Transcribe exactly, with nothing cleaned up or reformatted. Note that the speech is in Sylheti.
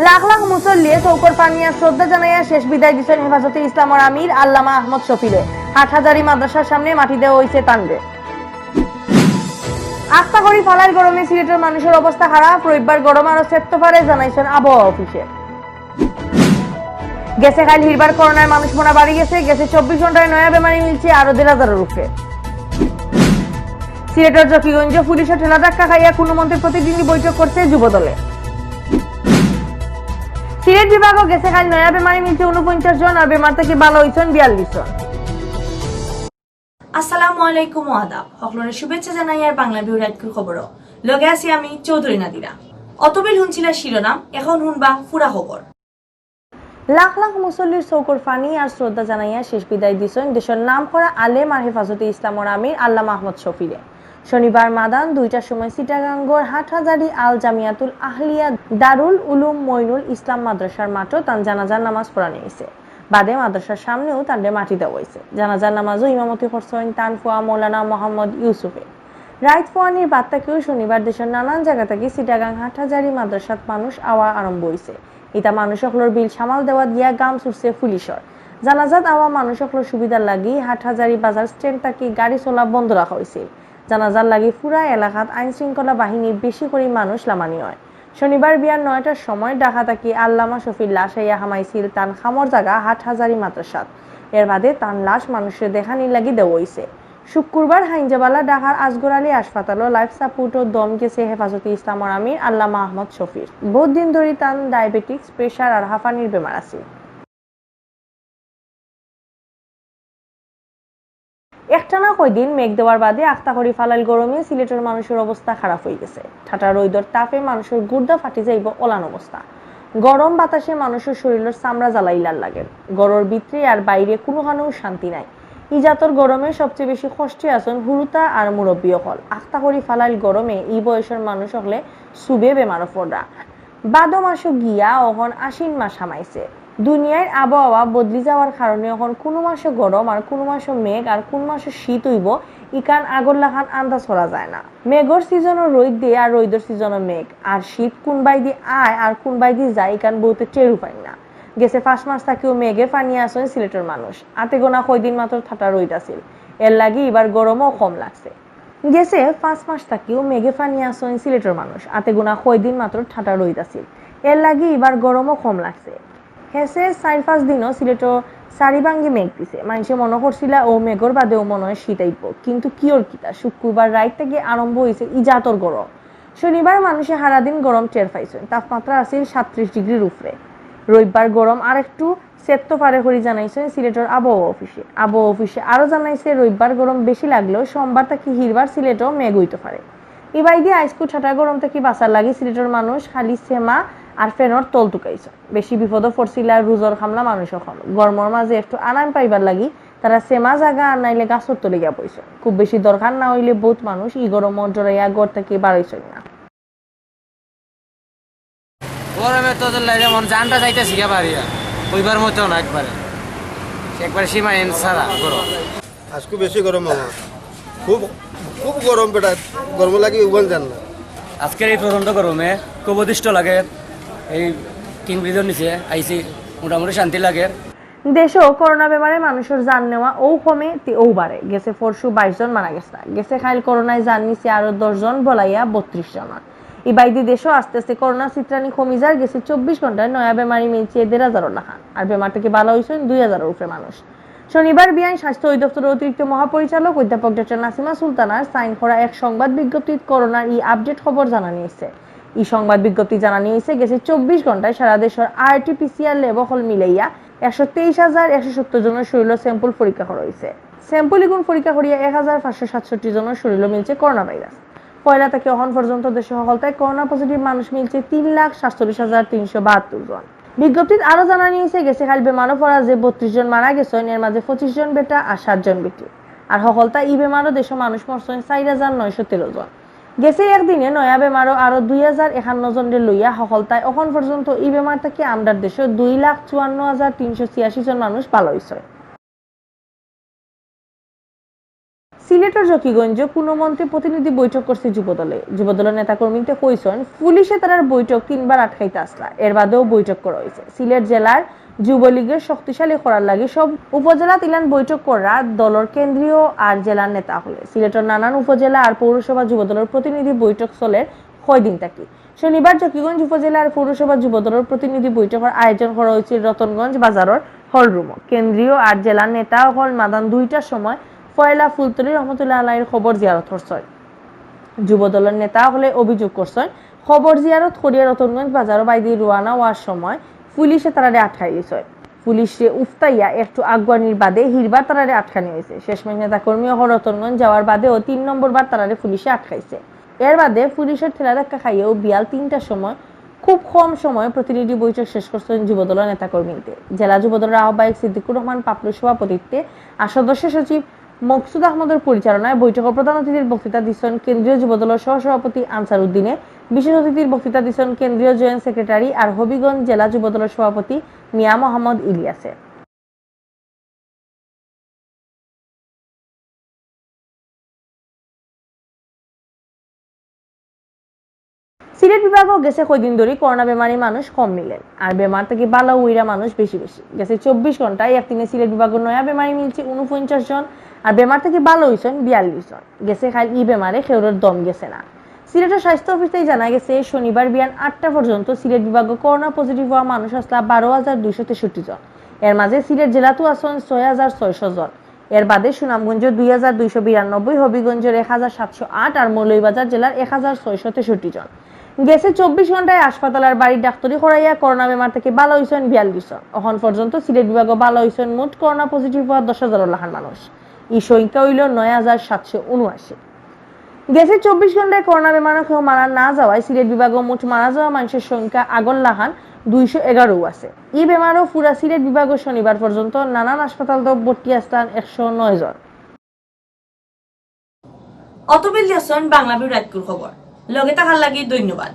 লাখ লাখ মুসল্লিয়ে চউখর পানি আর শ্রদ্ধা জানাইয়া শেষ বিদায় দিছইন হেফাজতে ইসলামর আমির আল্লামা আহমদ শফিরে। হাটহাজারী মাদ্রাসার সামনে মাটি দেওয়া অইছে তানরে। আখতা করি ফালাইল গরমে সিলেটর মানুষর অবস্থা খারাপ। রবিবার গরম আরো সেত্ত পারে জানাইছইন আবহাওয়া অফিসে। গেছে কাইল হিরবার করোনায় মানুষ মরা বাড়ি গেছে, গেছে চব্বিশ ঘন্টায় নয়া বেমারি মিলছে আরো দেড় হাজারর উপরে। সিলেটর জকিগঞ্জ পুলিশর ঠেলা ধাক্কা খাইয়া কোনো মন্ত্রী প্রতিনিধি বৈঠক করছে যুবদলে। সিলেট বিভাগও গেছে কাইল নয়া বেমারি মিলছে ঊনপঞ্চাশ জন, আর বেমার থাকি ভালা অইছইন বিয়াল্লিশ জন। আসসালামু আলাইকুম ও আদাব। হকলরে শুভেচ্ছা জানাই আর বাংলা ভিউ রাইতকুর খবরও। লগে আছি আমি চৌধুরী নাদিরা। অতবিল হুনছিলা শিরোনাম, এখন হুনবা পুরা খবর। লাখ লাখ মুসল্লির চউখর পানি আর শ্রদ্ধা জানাইয়া শেষ বিদায় দিছইন দেশর নামকরা আলেম আর হেফাজতে ইসলামর আমির আল্লামা আহমদ শফিরে। শনিবার মাদান দুইটার সময় চিটাগাঙ্গর হাটহাজারী আল জামিয়াতুল আহলিয়া দারুল উলুম মইনুল ইসলাম মাদ্রাসার মাঠো তান জানাজার নামাজ পড়ানি অইছে। বাদে মাদ্রাসার সামনেও তানরে মাটি দেওয়া অইছে। জানাজার নামাজও ইমামতি করছইন তান ফুয়া মৌলানা মোহাম্মদ ইউসুফে। রাইত ফুয়ানির বাদ থাকিও শনিবার দেশর নানান জাগা থাকি চিটাগাং হাটহাজারী মাদ্রাসাত মানুষ আওয়া আরম্ভ অইছে। ইতা মানুষ অকলর ভিড় সামাল দেওয়াত গিয়া ঘাম ছুটছে পুলিশর। জানাজাত আওয়া মানুষ অকলর সুবিধার লাগি হাটহাজারী বাজার স্ট্যান্ড থাকি গাড়ি চলা বন্ধ রাখা অইছিল। জানাজার লাগি পুরা এলাকাত আইন শৃঙ্খলা বাহিনী বেশি করি মানুষ লামানি অয়। শনিবার বিয়ান নয়টার সময় ঢাকা থাকি আল্লামা শফির লাশ আইয়া হামাইছিল তান কামর জাগা হাটহাজারী মাদ্রাসাত। এর বাদে তান লাশ মানুষরে দেখানির লাগি দেওয়া অইছে। শুক্রবার হাইঞ্জাবালা ঢাকার আসগর আলী হাসপাতালো life support ও দম গেছে হেফাজতে ইসলামর আমির আল্লামা আহমদ শফির। বহুত দিন ধরি তান ডায়াবেটিক্স, প্রেশার আর হাঁফানির বেমার আছে। একটানা কয়দিন মেঘ দেওয়ার বাদে আখতা করি ফালাইল গরমে সিলেটর মানুষর অবস্থা খারাপ অইগেছে। ঠাটা রইদর তাপে মানুষর গুর্দা ফাটি যাইবো অলান অবস্থা। গরম বাতাসে মানুষর শরীলর চামড়া জ্বালাইলার লাগের। ঘরর ভিতরে আর বাইরে কুনুখানেও শান্তি নাই। ই জাতর গরমে সবচেয়ে বেশি কষ্টে আছইন হুরুতা আর মুরব্বি অকল। আখতা করি ফালাইল গরমে ই বয়সর মানুষ অকলে সুবে বেমারো পড়রা। ভাদো মাসো গিয়া অখন আশ্বিন মাস হামাইছে। দুনিয়ার আবহাওয়া বদলি যাওয়ার কারণে অখন কুনু মাসো গরম আর কুনু মাসো মেঘ আর কুন মাসো শীত অইবো, ইখান আগর লাখান আন্দাজ করা যায় না। মেঘর সিজনো রইদ দে আর রইদর সিজনো মেঘ, আর শীত কুনবায়দি আয় আর কুনবায়দি যায়, ইখান বউতে টেরও পাইন না। গেছে পাঁচ মাস থাকিও মেঘে ফানিয়া আছইন সিলেটর মানুষ। আতে গোনা কয়দিন মাত্র ঠাটা রইদ আছিল, এর লাগি ইবার গরমও কম লাগছে। গেছে পাঁচ মাস থাকিও মেঘে ফানিয়া আছইন সিলেটর মানুষ। আতে গোনা কয়দিন মাত্র ঠাটা রইদ আছিল, এর লাগি ইবার গরমও কম লাগছে। হেছে চাইর পাঁচ দিনও সিলেটো সারি ভাঙ্গি মেঘ দিছে। মাইনষে মনো করছিলা অউ মেঘর বাদেও মনো অয় শীত আইবো, কিন্তু কিওর কিতা, শুক্রবার রাইত থাকি আরম্ভ অইছে ই জাতর গরম। শনিবার মানষে হারাদিন গরম টের পাইছইন। তাপমাত্রা আছিল সাতত্রিশ ডিগ্রির উপরে। রবিবার গরম আরেকটু সেত্ত পারে করি জানাইছইন সিলেটর আবহাওয়া অফিসে। আবহাওয়া অফিসে আরো জানাইছে, রবিবার গরম বেশি লাগলেও সোমবার থাকি হিরবার সিলেটো মেঘ অইতো পারে। ইবায়দি আইজকু ঠাটা গরম থাকি বাঁচার লাগি সিলেটর মানুষ খালি সেমা আর ফ্যানর তল তুকাইছইন। বেশি বিপদো পড়ছিলা রুজর কামলা মানুষ অকল। গরমর মাঝে একটু আরাম পাইবার লাগি তারা সেমা জাগা আর নাইলে গাছর তলে গিয়া বইছইন। খুব বেশি দরকার না অইলে বউত মানুষ ই গরমো ডরাইয়া ঘর থাকি বারইছইন না। গরমে তো লাগে মন জানটা যাইতেছে গিয়া বাড়িয়া, কইবার মতো না একবারে, একবারে সীমাহীন সারা গরম। আজকে বেশি গরম মামা, খুব, খুব গরম বেটা, গরম লাগি উবান যার না। আজকের এই প্রচণ্ড গরমে খুব অতিষ্ঠ লাগে। এই টিন ব্রিজর নিচে আইছি, মোটামুটি শান্তি লাগে। দেশো করোনা বেমারে মানুষর জান নেওয়া অউ কমে তে অউ বাড়ে। গেছে পরশু বাইশ জন মারা গেছে। গেছে কাইল করোনায় জান নিছে আরো দশ জন, বালাইয়া বত্রিশ জন। ইবায়দি দেশো আস্তে আস্তে করোনা ছিতরানি কমি যার। গেছে চব্বিশ ঘন্টায় নয়া বেমারি মিলছে দেড় হাজারর লাখান, আর বেমার থাকি বালা অইছইন দুই হাজারর উপরে মানুষ। শনিবার বিয়ান স্বাস্থ্য অধিদপ্তরর অতিরিক্ত মহাপরিচালক অধ্যাপক ডক্টর নাসিমা সুলতানার সাইন করা এক সংবাদ বিজ্ঞপ্তিত করোনার ই আপডেট খবর জানানি অইছে। ই সংবাদ বিজ্ঞপ্তি জানানি অইছে, গেছে চব্বিশ ঘন্টায় সারা দেশর আরটি-পিসিআর ল্যাব অকল মিলাইয়া একশো তেইশ হাজার একশো সত্তর জনর শরীলর স্যাম্পল পরীক্ষা করা অইছে। স্যাম্পল ইগুন পরীক্ষা করিয়া এক হাজার পাঁচশো সাতষট্টি জনর শরীলো মিলছে করোনা ভাইরাস। পয়লা থাকি অখন পর্যন্ত দেশো হকলতায় করোনা পজিটিভ মানুষ মিলছে তিন লাখ সাতচল্লিশ হাজার তিনশো বাহাত্তর জন। বিজ্ঞপ্তিত আরো জানানি অইছে, গেছে কাইল বেমারো পড়া যে বত্রিশ জন মারা গেছইন, এর মাঝে পঁচিশ জন বেটা আর সাত জন বেটি। আর হকলতায় ই বেমারো দেশো মানুষ মরছইন চাইর হাজার নয়শো তেরো জন। গেছে একদিনে নয়া বেমারো আরো দুই হাজার একান্ন জনরে লইয়া হকলতায় অখন পর্যন্ত ই বেমার থাকি আমরার দেশো দুই লাখ চুয়ান্ন হাজার তিনশো ছিয়াশি জন মানুষ বালা অইছইন। সিলেটর জকিগঞ্জে কোনো মন্ত্রী প্রতিনিধি বৈঠক করছে যুবদলে। যুবদলর নেতাকর্মীতে কইছইন, পুলিশে তারার বৈঠক তিনবার আটকাইতা আসলা, এর বাদেও বৈঠক করা হয়েছে। সিলেট জেলার যুবলীগের শক্তিশালী করার লাগি সব উপজেলা তিলান বৈঠক করা দলর কেন্দ্রীয় আর জেলার নেতা হলে। সিলেটর নানান উপজেলা আর পৌরসভা যুবদলর প্রতিনিধি বৈঠক চলের কয়দিন থাকি। শনিবার জকিগঞ্জ উপজেলার পৌরসভা যুবদলর প্রতিনিধি বৈঠকর আয়োজন করা হয়েছিল রতনগঞ্জ বাজারর হল রুমো। কেন্দ্রীয় আর জেলার নেতা হল মাদান দুইটার সময় পয়লা ফুলতলি রহমতুল্লাহ আলাইর কবর জিয়ারত করছইন। যুবদলর নেতা হলে অভিযোগ করছইন, কবর জিয়ারত করিয়া রতনগঞ্জ বাজারর বাইদি রওয়ানা হওয়ার সময় পুলিশে তারারে আটকাই দিছইন। পুলিশে উফতাইয়া একটু আগুয়ানির বাদে হিরবার তারারে আটকানি হয়েছে। শেষমেশ নেতাকর্মী অকল রতনগঞ্জ যাওয়ার বাদেও তিন নম্বর বার তারারে পুলিশে আটকাইছে। এর বাদে পুলিশর ঠেলা ধাক্কা খাইয়েও বিয়াল তিনটার সময় খুব কম সময়ে প্রতিনিধি বৈঠক শেষ করছেন যুবদলের নেতাকর্মীতে। জেলা যুবদলের আহ্বায়ক সিদ্দিকুর রহমান পাপলুর সভাপতিত্বে আর সদস্য সচিব মকসুদ আহমদের পরিচালনায় বৈঠকে প্রধান অতিথির বক্তৃতা দিচ্ছেন কেন্দ্রীয় যুবদলের সহসভাপতি আনসার উদ্দিনে, বিশেষ অতিথির বক্তৃতা দিচ্ছেন কেন্দ্রীয় জয়েন্ট সেক্রেটারি আর হবিগঞ্জ জেলা যুবদলের সভাপতি মিয়া মোহাম্মদ ইলিয়াসে। সিলেট বিভাগও গেছে কয়দিন ধরে করোনা বেমারি মানুষ কম মিলেন, আর বেমার থেকে ভালো হইরা মানুষ বেশি বেশি। গেছে চব্বিশ ঘন্টায় একদিনে সিলেট বিভাগও নয়া বেমারি মিলছে ঊনপঞ্চাশ জন, আর বেমার থেকে ভালো হইছেন বিয়াল্লিশ জন। গেছে কাল ই বেমারে কেউরর দম গেছে না। সিলেটের স্বাস্থ্য অফিসে জানা গেছে, শনিবার বিয়ান আটটা পর্যন্ত সিলেট বিভাগে করোনা পজিটিভ হওয়া মানুষ আসলা বারো হাজার দুইশো তেষট্টি জন। এর মাঝে সিলেট জেলাতেও আছেন ছয় হাজার ছয়শো জন। এর বাদে সুনামগঞ্জ দুই হাজার দুইশো বিরানব্বই, হবিগঞ্জের এক হাজার সাতশো আট আর মৌলভীবাজার জেলার এক হাজার ছয়শো তেষট্টি জন। গেছে চব্বিশ ঘন্টায় হাসপাতাল আর বাড়ির ডাক্তারি করাইয়া করোনা বেমার থেকে ভালো হইছেন বিয়াল্লিশ জন। এখন পর্যন্ত সিলেট বিভাগে ভালো হইছেন মোট করোনা পজিটিভ হওয়া দশ হাজার লাখান মানুষ। এই সংখ্যা হইল নয় হাজার সাতশো উনআশি। গেছে চব্বিশ ঘন্টায় করোনা বেমারও কেউ মারা না যাওয়ায় সিলেট বিভাগে মোট মারা যাওয়া মানুষের সংখ্যা আগর লাখান দুইশো এগারো আছে। এই বেমারও পুরা সিলেট বিভাগে শনিবার পর্যন্ত নানান হাসপাতাল তো ভর্তি আস্তান একশো নয় জন। অতবিল লেসন বাংলা বিউ রাতকুর খবর। লগে থাকার লাগি ধন্যবাদ।